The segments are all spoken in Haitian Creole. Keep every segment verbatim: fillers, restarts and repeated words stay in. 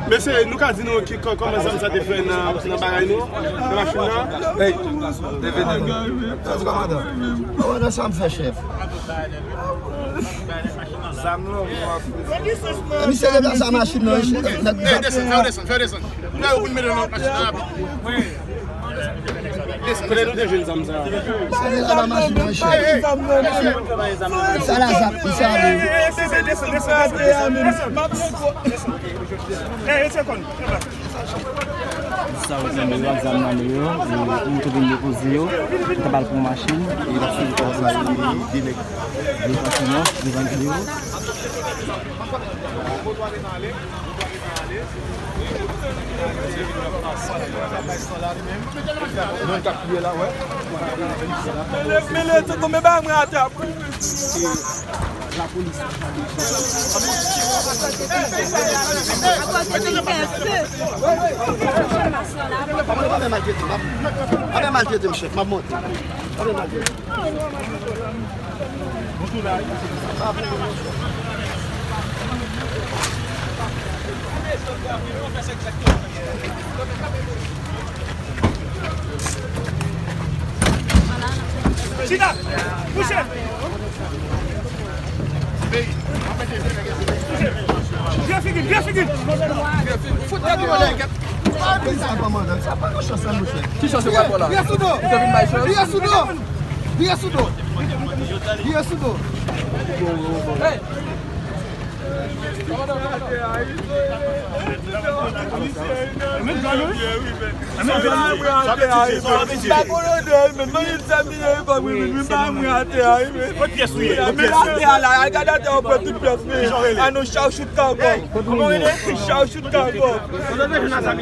Mesye, nou ka di nou ki, kò-, kòman zam sa te fè nan, nan bagay nou, nan machin nan? Hey, David. Sa se kòmandan. Kòmandan, sa m fè, chèf? Zam lan, mwen. Misye deplase machin nan, chèf. Hey, desann, fè yo desann, fè yo desann. Fè yo pou n mete nan lòt machin nan rapid. Kote nou te jwenn zam sa a? Sa se la machin nan, chèf. Sa la zam, sa ale. Sa yo te nan yo ak zam nan yo, e, nou te vin depoze yo, nou t ap al pran machin, e n ap swiv kò sa, e, de nèg, de machin nan, devan yo. Mele, mele, se konbyen bagay mwen atè ap. Lapolis. Pa fè maltrete m, chèf, m ap monte. Pa fè maltrete m. Chita! Kouche! Vye figi, vye figi! Fout tèt ou anlè. Sa pa yon chans, monchè. Ki chans ou pral pran la? Vye sou do! Ou te vin bay chans? Vye sou do! Vye sou do! Vye sou do! Hey! Kot pyès ou ye? Kot pyès ou ye?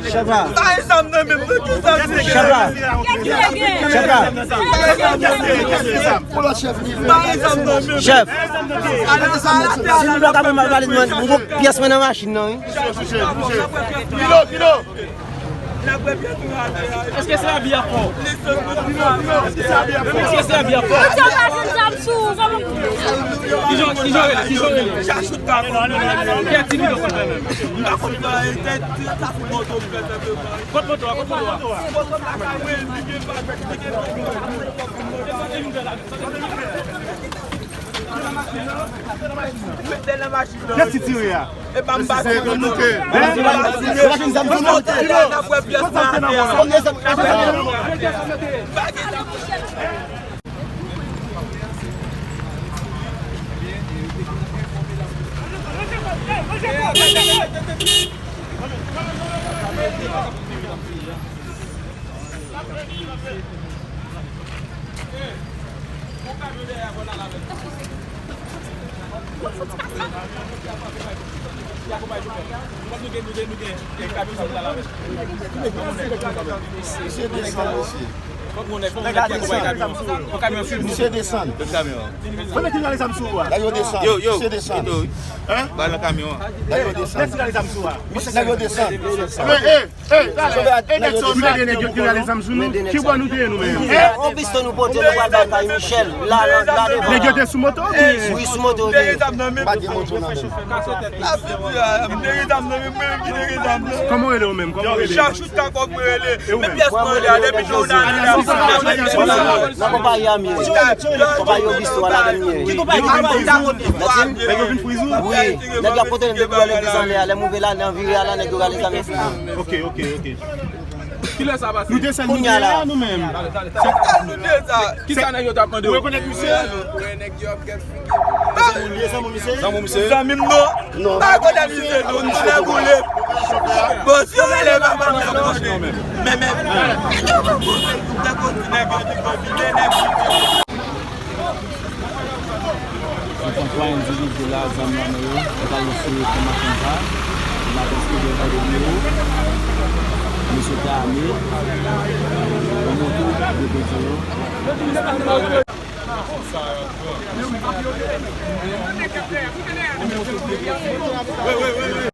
Chèf la. Chèf la. Chèf la. Chèf. Si nou pa ka pale, nou gon pyès mwen nan machin nan, wi. Kilo, kilo. Èske se abi a fò? Èske se abi a fò? Èske se abi a fò? Kijan, kijan rele, kijan rele? Ki aktivite w konn fè menm? Kot moto a, kot moto a? Lè ti tire a. E pa m pa se yon bouke. N ap wè pyès nan atè a. Misye desann, mesye. Misye desann. Kote ki rale zam sou ou a? Nèg yo desann. Yo, yo. Misye desann. Hein? Ba nan kamyon an. Nèg yo desann. Nèg yo desann. Men, eh, Ey, talè, e nèg sa yo, nou te gen nèg yo ki rale zam sou nou? Ki bò nou te ye nou menm? Yon piston nou pote, nou pral bay Kay Michel, la, la, la devan. Nèg yo te sou moto oubyen? Wi, sou moto yo te ye. Pa gen moto nan men. Kòman w rele ou menm? Kòman w rele? Chachou Takòk mwen rele. E ou menm? Nan konpayi a m ye. Konpayi Obisto a, ladan m ye. Nèg yo vin friz ou? Wi. Nèg yo ap pote nou depi lè legliz anlè a, lè m rive la, nan vire a la, nèg yo rale zam yo sou nou. Ok, ok, ok. Kilè sa pase? Nou desann, nou ye la, nou menm. Kisa nèg yo t ap mande w? Ou rekonèt misye? Zanmi w li ye, zanmi w misye? Zanmi w misye? Zanmi m non. Non. Pa rekonèt misye non, misye nèg ou li. Bon, si w rele papa m nan konnen. Men, men. Nèg yo pa konnen, nèg yo te konfime, nèg yo. Nou pran twa endividi la, zam nan men yo, yo t al eseye pran machin sa. N ap eseye gade yo. Mesye te ame. Yon moto, yo pèdi yo. Wi, wi, wi, wi.